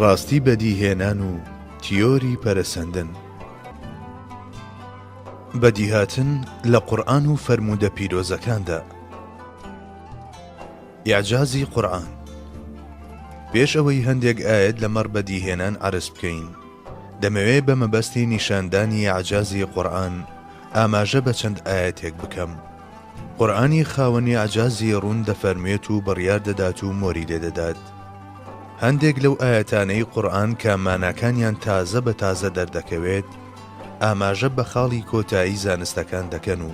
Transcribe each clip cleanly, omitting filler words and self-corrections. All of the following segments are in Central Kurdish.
ڕاستی بەدیهێنان و تیۆری پەرەسەندن. بەدیهاتن لە قورئان و فەرموودە پیرۆزەکاندا. ئیعجازی قورئان. پێش ئەوەی هەندێک ئایەت لەمەڕ بەدیهێنان عەرز بکەین، دەمەوێ بە مەبەستی نیشاندانی ئیعجازی قورئان ئاماژە بە چەند ئایەتێک بکەم. قورئانی خاوەن ئیعجازی ڕوون دەفەرموێت و بڕیار دەدات و مۆری لێ دەدات. هەندێک لەو ئایەتانەی قورئان کە ماناکانیان تازە بە تازە دەردەکەوێت، ئاماژە بە خاڵی کۆتایی زانستەکان دەکەن و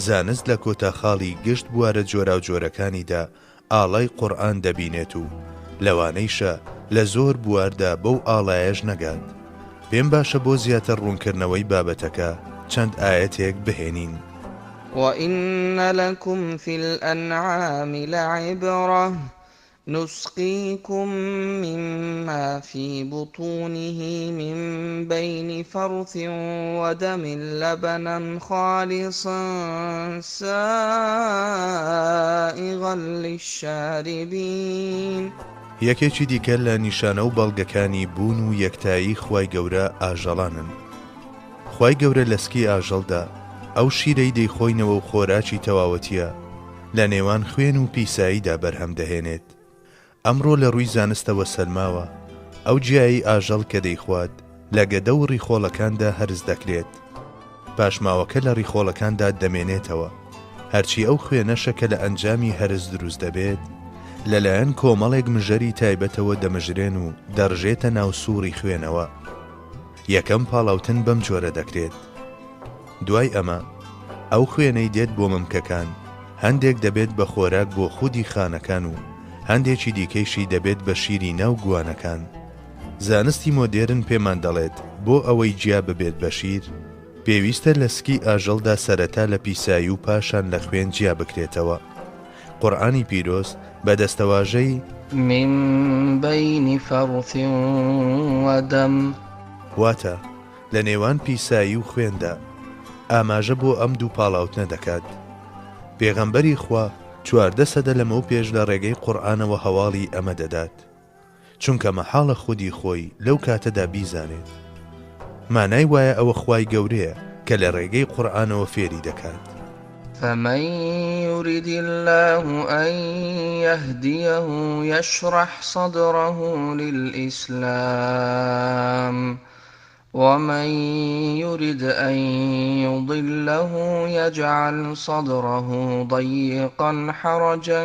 زانست لە کۆتا خاڵی گشت بوارە جۆراوجۆرەکانیدا ئاڵای قورئان دەبینێت و لەوانەیشە لە زۆر بواردا بەو ئاڵایەش نەگات. پێم باشە بۆ زیاتر ڕوونکردنەوەی بابەتەکە چەند ئایەتێک بهێنین. وَإِنَّ لَکُمْ فِی الْأَنْعَامِ لَعِبْرَةً نسقیکم مما فی بطونه من بین فرث ودم لبنا خالصا سائغا للشاربین. یەکێکی دیکە لە نیشانە و بەڵگەکانی بوون و یەکتایی خوای گەورە ئاژەڵانن. خوای گەورە لە سکی ئاژەڵدا ئەو شیرەی دەیخۆینەوە و خۆراکی تەواوەتیە لە نێوان خوێن و پیساییدا بەرهەم دەهێنێت. ئەمڕۆ لە ڕووی زانستەوە سەلماوە ئەو گیایەی ئاژەڵ کە دەیخوات لە گەدە و ڕیخۆڵەکاندا هەرس دەکرێت. پاشماوەکە لە ڕیخۆڵەکاندا دەمێنێتەوە. هەرچی ئەو خوێنەشە کە لە ئەنجامی هەرس دروست دەبێت، لەلایەن کۆمەڵێک مژەری تایبەتەوە دەمژرێن و دەڕژێتە ناو سوڕی خوێنەوە. یەکەم پاڵاوتن بەم جۆرە دەکرێت. دوای ئەمە ئەو خوێنەی دێت بۆ مەمکەکان هەندێک دەبێت بە خۆراک بۆ خودی خانەکان و هەندێکی دیکەیشی دەبێت بە شیری ناو گوانەکان. زانستی مۆدێرن پێمان دەڵێت بۆ ئەوەی جیا ببێت بە شیر، پێویستە لە سکی ئاژەڵدا سەرەتا لە پیسایی و پاشان لە خوێن جیا بکرێتەوە. قورئانی پیرۆز بە دەستەواژەی. من بین فرث ودم. واتە، لە نێوان پیسایی و خوێندا، ئاماژە بۆ ئەم دوو پاڵاوتنە دەکات. پێغەمبەری خوا 14 سەدە لەمەو پێش لە ڕێگەی قورئانەوە هەواڵی ئەمە دەدات. چونکە مەحاڵە خودی خۆی لەو کاتەدا بیزانێت. مانای وایە ئەوە خوای گەورەیە کە لە ڕێگەی قورئانەوە فێری دەکات. فمن یرد اللە ان یهدیه یشرح صدره للاسلام ومن یرد ان یضله یجعل صدره ضیقا حرجا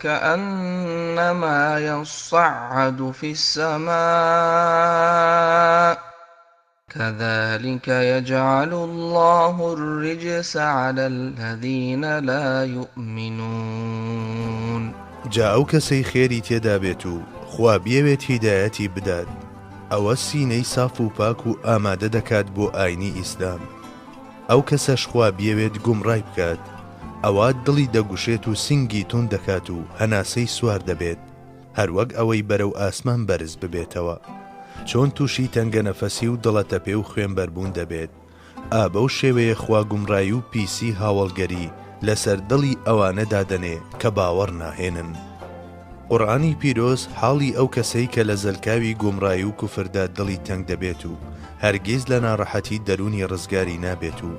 کانما یصعد فی السماء کذلک یجعل اللە الرجس علی الذین لا یومنون. جا ئەو کەسەی خێری تێدا بێت و خوا بیەوێت هیدایەتی بدات ئەوە سینەی ساف و پاک و ئامادە دەکات بۆ ئاینی ئیسلام، ئەو کەسەش خوا بیەوێت گومڕای بکات ئەوا دڵی دەگوشێت و سینگی توند دەکات و هەناسەی سوار دەبێت هەروەک ئەوەی بەرەو ئاسمان بەرز ببێتەوە چۆن توشی تەنگەنەفەسی و دڵەتەپێ و خوێنبەربوون دەبێت. ئا بەو شێوەیە خوا گومڕایی و پیسی هاوەڵگەری لەسەر دڵی ئەوانە دادەنێ کە باوەڕ ناهێنن. قورئانی پیرۆز حاڵی ئەو کەسەی کە لە زەلکاوی گومڕایی و کوفردا دڵی تەنگ دەبێت و هەرگیز لە ناڕەحەتی دەروونی ڕزگاری نابێت و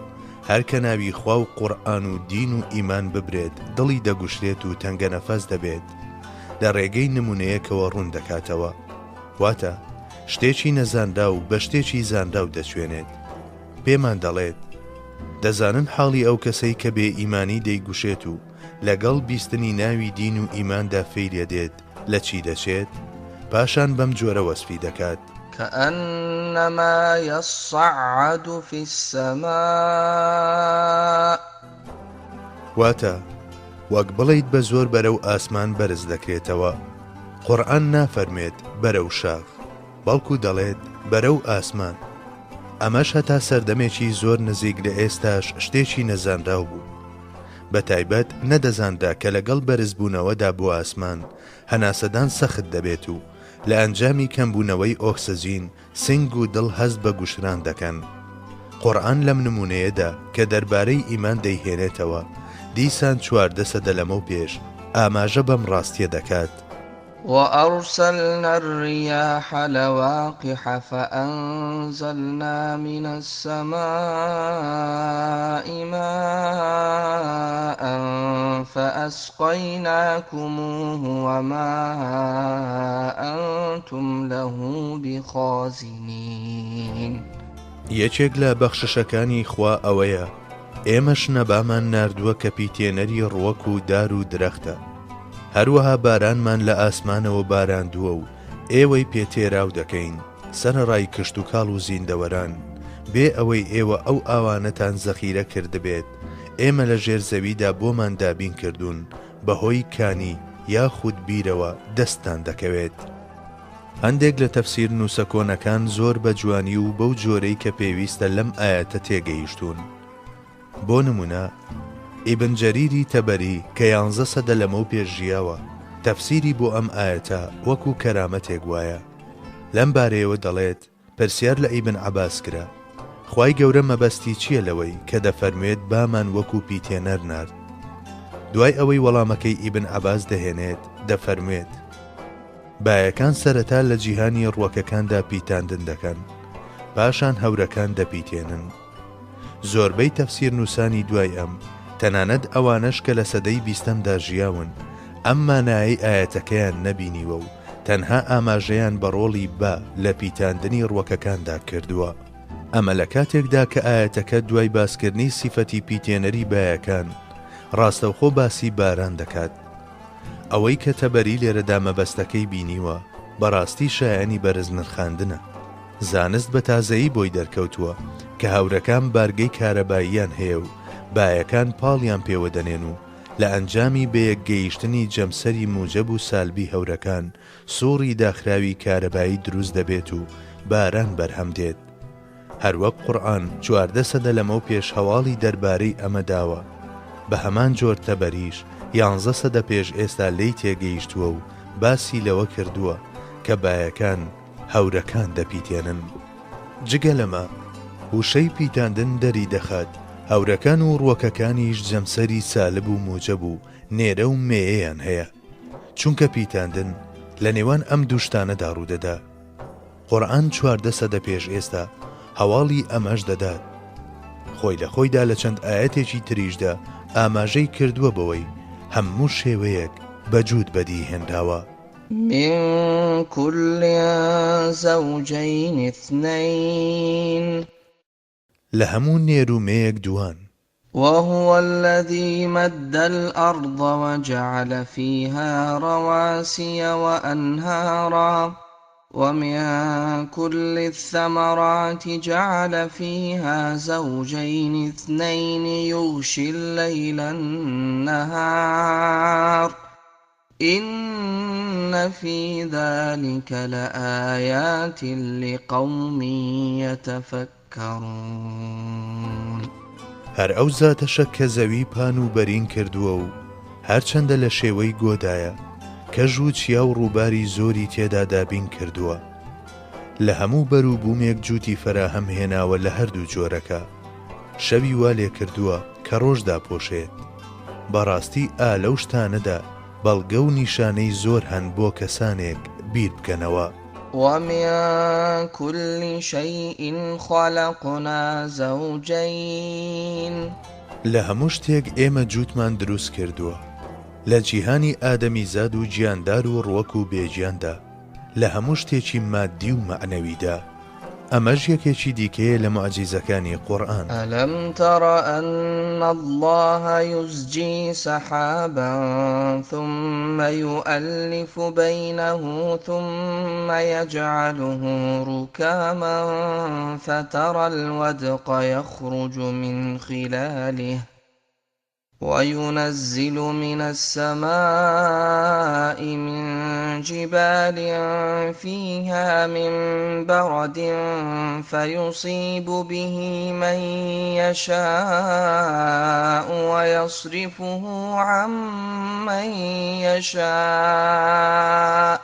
هەر کە ناوی خوا و قورئان و دین و ئیمان ببرێت دڵی دەگوشرێت و تەنگەنەفەس دەبێت لە ڕێگەی نمونەیەکەوە ڕوون دەکاتەوە. واتە، شتێکی نەزانراو بە شتێکی زانراو دەچوێنێت. پێمان دەڵێت، دەزانن حاڵی ئەو کەسەی کە بێ ئیمانی دەیگوشێت و لەگەڵ بیستنی ناوی دین و ئیماندا فێی لێ دێت لە چی دەچێت؟ پاشان بەم جۆرە وەسفی دەکات. کأنما یصعد فی السماء. واتە، وەک بڵێیت بە زۆر بەرەو ئاسمان بەرز دەکرێتەوە. قورئان نافەرموێت بەرەو شاخ، بەڵکو دەڵێت بەرەو ئاسمان. ئەمەش هەتا سەردەمێکی زۆر نزیک لە ئێستاش شتێکی نەزانراو بوو. بە تایبەت نەدەزانرا کە لەگەڵ بەرزبوونەوەدا بۆ ئاسمان، هەناسەدان سەخت دەبێت و لە ئەنجامی کەمبوونەوەی ئۆکسجین سنگ و دڵ هەست بە گوشران دەکەن. قورئان لەم نموونەیەدا کە دەربارەی ئیمان دەیهێنێتەوە، دیسان 14 سەدە لەمەو پێش ئاماژە بەم ڕاستییە دەکات. وأرسلنا الرياح لواقح فأنزلنا من السماء ماء فأسقيناكموه وما أنتم له بخازنين. یەکێک لە بەخششەکانی خوا ئەوەیە ئێمەش نەبامان ناردووە کە پیتێنەری ڕووەک و دار و درەختە، هەروەها بارانمان لە ئاسمانەوە باراندووە و ئێوەی پێ تێراو دەکەین، سەرەڕای کشتوکاڵ و زیندەوەران، بێ ئەوەی ئێوە ئەو ئاوانەتان زەخیرە کردبێت، ئێمە لە ژێر زەویدا بۆمان دابین کردوون، بەهۆی کانی یاخود بیرەوە دەستتان دەکەوێت. هەندێک لە تەفسیر نووسە کۆنەکان زۆر بە جوانی و بەو جۆرەی کە پێویستە لەم ئایەتە تێگەیشتوون. بۆ نموونە، ئیبن جەریری تەبەری کە یانزە سەدە لەمەو پێش ژیاوە، تەفسیری بۆ ئەم ئایەتە وەکو کەرامەتێک وایە. لەم بارەیەوە دەڵێت، پرسیار لە ئیبن عەباس کرا، خوای گەورە مەبەستی چییە لەوەی کە دەفەرموێت بامان وەکو پیتێنەر نارد؟ دوای ئەوەی وەڵامەکەی ئیبن عەباس دەهێنێت، دەفەرموێت، بایەکان سەرەتا لە جیهانی ڕوەکەکاندا پیتاندن دەکەن، پاشان هەورەکان دەپیتێنن. زۆربەی تەفسیرنووسانی دوای ئەم، تەنانەت ئەوانەش کە لە سەدەی بیستەمدا ژیاون، ئەم مانایەی ئایەتەکەیان نەبینیوە و تەنها ئاماژەیان بە ڕۆڵی با لە پیتاندنی ڕوەکەکاندا کردووە. ئەمە لە کاتێکدا کە ئایەتەکە دوای باسکردنی سیفەتی پیتێنەری بایەکان، ڕاستەوخۆ باسی باران دەکات. ئەوەی کە تەبەری لێرەدا مەبەستەکەی بینیوە، بەڕاستی شایەنی بەرزنرخاندنە. زانست بە تازەیی بۆی دەرکەوتووە کە هەورەکان بارگەی کارەباییان هەیە و بایەکان پاڵیان پێوە دەنێن و لە ئەنجامی بەیەکگەیشتنی جەمسەری موجەب و سالبی هەورەکان سوڕی داخراوی کارەبایی دروست دەبێت و باران بەرهەم دێت. هەروەک قورئان 14 سەدە لەمەو پێش هەواڵی دەربارەی ئەمە داوە، بە هەمان جۆر تەبەریش یانزە سەدە پێش ئێستا لێی تێگەیشتووە و باسی لەوە کردووە کە بایەکان هەورەکان دەپیتێنن. جگە لەمە، وشەی پیتاندن دەری دەخات هەورەکان و ڕووەکەکانیش جەمسەری سالب و موجەب و نێرە و مێیەیان هەیە، چونکە پیتاندن لە نێوان ئەم دوو شتانەدا ڕوودەدا. قورئان 14 سەدە پێش ئێستا هەواڵی ئەمەش دەدات. خۆی لە خۆیدا لە چەند ئایەتێکی تریشدا ئاماژەی کردووە بەوەی هەموو شێوەیەک بە جووت بەدی هێنراوە. من كل زوجين اثنين. لە هەموو نێر و مێیەک دووان. وهو الذی مد الارض وجعل فیها رواسی وانهارا ومن کل الثمرات جعل فیها زوجین اثنین یغشی اللیل النهار ان فی ذلک لآیات لقوم یتفکرون. هەر ئەو زاتەشە کە زەوی پان و بەرین کردووە و هەرچەندە لە شێوەی گۆدایە، کەژ و چیا و ڕووباری زۆری تێدا دابین کردووە. لە هەموو بەر و بوومێک جووتی فەراهەم هێناوە لە هەردوو جۆرەکە. شەوی وا لێ کردووە کە ڕۆژ داپۆشێت. بەڕاستی ئا لەو شتانەدا بەڵگە و نیشانەی زۆر هەن بۆ کەسانێک بیر بکەنەوە. ومن کل شیء خلقنا زوجین. لە هەموو شتێک ئێمە جووتمان دروست کردووە، لە جیهانی ئادەمیزاد و گیاندار و ڕوەک و بێگیاندا، لە هەموو شتێکی ماددی و مەعنەویدا. ئەمەش یەکێکی دیکەیە لە موعجیزەکانی قورئان. ئەلەم تەر ئەن اللە یوزجی سەحابا ثم یوئەلف بەینە ثم یجعله ڕوکاما فتری الودق یخرج من خلاله وينزل من السماء من جبال فيها من برد فيصيب به من يشاء ويصرفه عن من يشاء.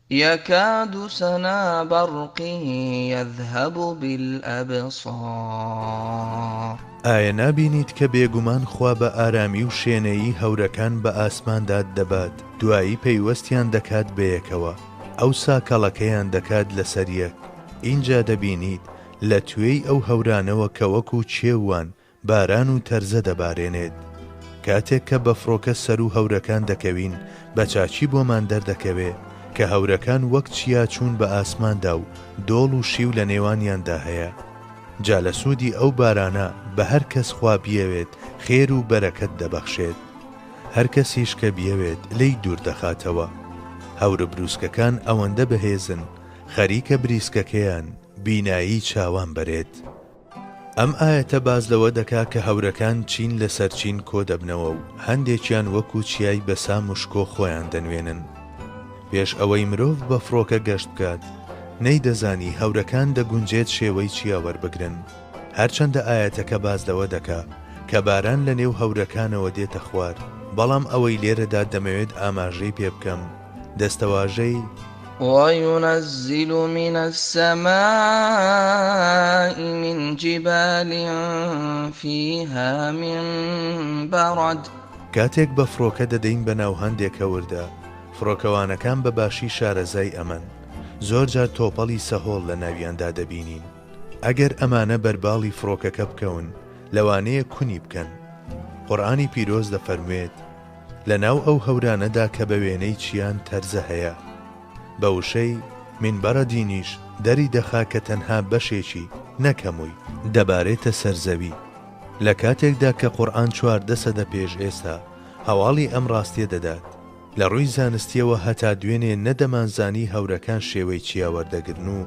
یکاد سنا برقه یذهب بالابصار. ئایا نابینیت کە بێگومان خوا بە ئارامی و شێنەیی هەورەکان بە ئاسماندا دەبات دوایی پەیوەستیان دەکات بەیەکەوە ئەوسا کەڵەکەیان دەکات لەسەر یەک ئینجا دەبینیت لە توێی ئەو هەورانەوە کە وەکو کێو وان باران و تەرزە دەبارێنێت. کاتێک کە بە فڕۆکە سەروو هەورەکان دەکەوین، بە چاکی بۆمان دەردەکەوێ کە هەورەکان وەک چیا چوون بە ئاسماندا و دۆڵ و شیو لە نێوانیاندا هەیە. جا لە سوودی ئەو بارانە بە هەر کەس خوا بیەوێت خێر و بەرەکەت دەبەخشێت. هەر کەسیش کە بیەوێت لێی دوور دەخاتەوە. هەورەبرووسکەکان ئەوەندە بەهێزن خەریکە بریسکەکەیان بینایی چاوان بەرێت. ئەم ئایەتە باس لەوە دەکا کە هەورەکان چین لەسەر چین کۆ دەبنەوە و هەندێکیان وەکو چیای بەسام و شکۆ خۆیان دەنوێنن. پێش ئەوەی مرۆڤ بە فڕۆکە گەشت بکات، نەیدەزانی هەورەکان دەگونجێت شێوەی چیا وەربگرن. هەرچەندە ئایەتەکە باس لەوە دەکا کە باران لە نێو هەورەکانەوە دێتە خوار، بەڵام ئەوەی لێرەدا دەمەوێت ئاماژەی پێ بکەم، دەستەواژەی، وینزل من السماء من جبال فیها من برد. کاتێک بە فڕۆکە دەدەین بە ناو هەندێک هەوردا، فڕۆکەوانەکان بە باشی شارەزای ئەمەن، زۆر جار تۆپەڵی سەهۆڵ لە ناویاندا دەبینین. ئەگەر ئەمانە بەر باڵی فڕۆکەکە بکەون، لەوانەیە کونی بکەن. قورئانی پیرۆز دەفەرموێت، لە ناو ئەو هەورانەدا کە بە وێنەی چیان تەرزە هەیە. بە وشەی، من بەرەدینیش، دەری دەخا کە تەنها بەشێکی، نەک هەمووی، دەبارێتە سەر زەوی. لە کاتێکدا کە قورئان 14 سەدە پێش ئێستا هەواڵی ئەم ڕاستیە دەدات. لە ڕووی زانستیەوە هەتا دوێنێ نە دەمانزانی هەورەکان شێوەی چیا وەردەگرن و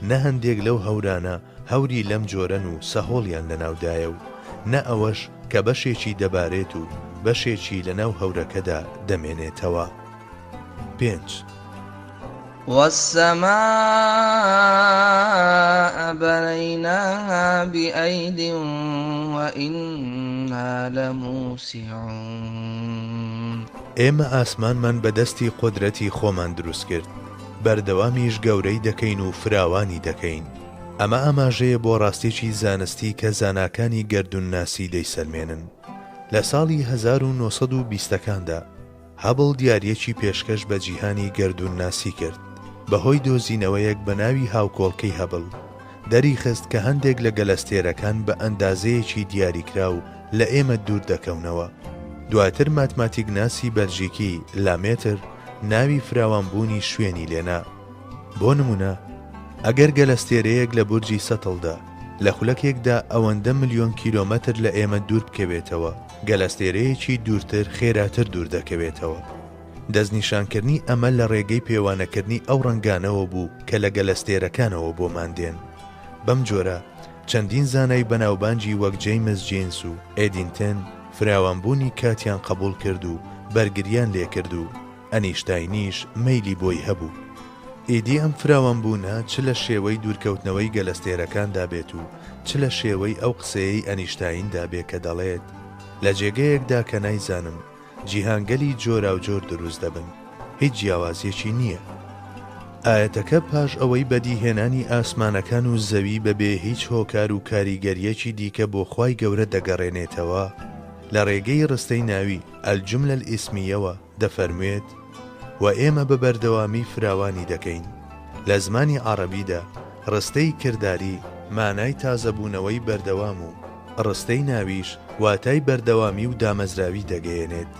نە هەندێک لەو هەورانە هەوری لەم جۆرەن و سەهۆڵیان لەناودایە و نە ئەوەش کە بەشێکی دەبارێت و بەشێکی لەناو هەورەکەدا دەمێنێتەوە. پێنج. والسماء بنیناها بأید وإنا لموسعون. ئێمە ئاسمانمان بە دەستی قودرەتی خۆمان دروست کرد، بەردەوامیش گەورەی دەکەین و فراوانی دەکەین. ئەمە ئاماژەیە بۆ ڕاستیەکی زانستی کە زاناکانی گەردوونناسی دەیسەلمێنن. لە ساڵی 1920 ەکاندا هابڵ دیارییەکی پێشکەش بە جیهانی گەردوونناسی کرد، بەهۆی دۆزینەوەیەک بە ناوی هاوکۆڵکەی هەبڵ، دەریخست کە هەندێک لە گەلەستێرەکان بە ئەندازەیەکی دیاریکراو لە ئێمە دوور دەکەونەوە. دواتر ماتماتیکناسی بەلژیکی لامێتر ناوی فراوانبوونی شوێنی لێنا. بۆ نموونە ئەگەر گەلەستێرەیەک لە بورجی سەتڵدا لە خولەکێکدا ئەوەندە ملیۆن کیلۆمەتر لە ئێمە دوور بکەوێتەوە، گەلەستێرەیەکی دوورتر خێراتر دوور دەکەوێتەوە. دەستنیشانکردنی ئەمە لە ڕێگەی پێوانەکردنی ئەو ڕەنگانەوە بوو کە لە گەلەستێرەکانەوە بۆمان دێن. بەم جۆرە چەندین زانای بەناوبانگی وەک جەیمس جینس و ئێدینتن فراوانبوونی کاتیان قبوڵ کرد و بەرگریان لێکرد و ئەنیشتاینیش مەیلی بۆی هەبوو. ئیدی ئەم فراوانبوونە چ لە شێوەی دوورکەوتنەوەی گەلەستێرەکاندا بێت و چ لە شێوەی ئەو قسەیەی ئەنیشتایندا بێ کە دەڵێت، لە جێگەیەکدا کە نایزانم جیهانگەلی جۆراوجۆر دروست دەبن، هیچ جیاوازییەکی نییە. ئایەتەکە پاش ئەوەی بەدیهێنانی ئاسمانەکان و زەوی بە بێ هیچ هۆکار و کاریگەرییەکی دیکە بۆ خوای گەورە دەگەڕێنێتەوە، لە ڕێگەی ڕستەی ناوی، الجملە الاسمیە، وە دەفەرموێت، وە ئێمە بە بەردەوامی فراوانی دەکەین. لە زمانی عەڕەبیدا ڕستەی کرداری مانای تازەبوونەوەی بەردەوام و ڕستەی ناویش واتای بەردەوامی و دامەزراوی دەگەیەنێت.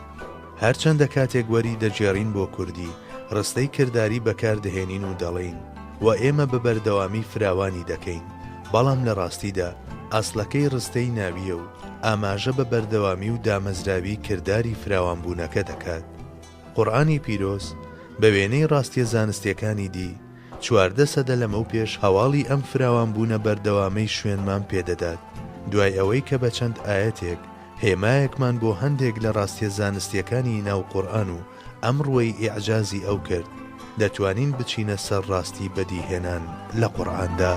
هەرچەندە کاتێک وەری دەگێڕین بۆ کوردی ڕستەی کرداری بەکار دەهێنین و دەڵێین، وە ئێمە بە بەردەوامی فراوانی دەکەین، بەڵام لە ڕاستیدا ئەسڵەکەی ڕستەی ناوییە و ئاماژە بە بەردەوامی و دامەزراوی کرداری فراوانبوونەکە دەکات. قورئانی پیرۆز بە وێنەی ڕاستیە زانستیەکانی دی، 14 سەدە لەمەو پێش هەواڵی ئەم فراوانبوونە بەردەوامەی شوێنمان پێدەدات، دوای ئەوەی کە بە چەند ئایەتێک هێمایەکمان بۆ هەندێک لە ڕاستیە زانستیەکانی ناو قورئان و ئەم ڕووەی ئیعجازی ئەو کرد، دەتوانین بچینە سەر ڕاستی بەدیهێنان لە قورئاندا.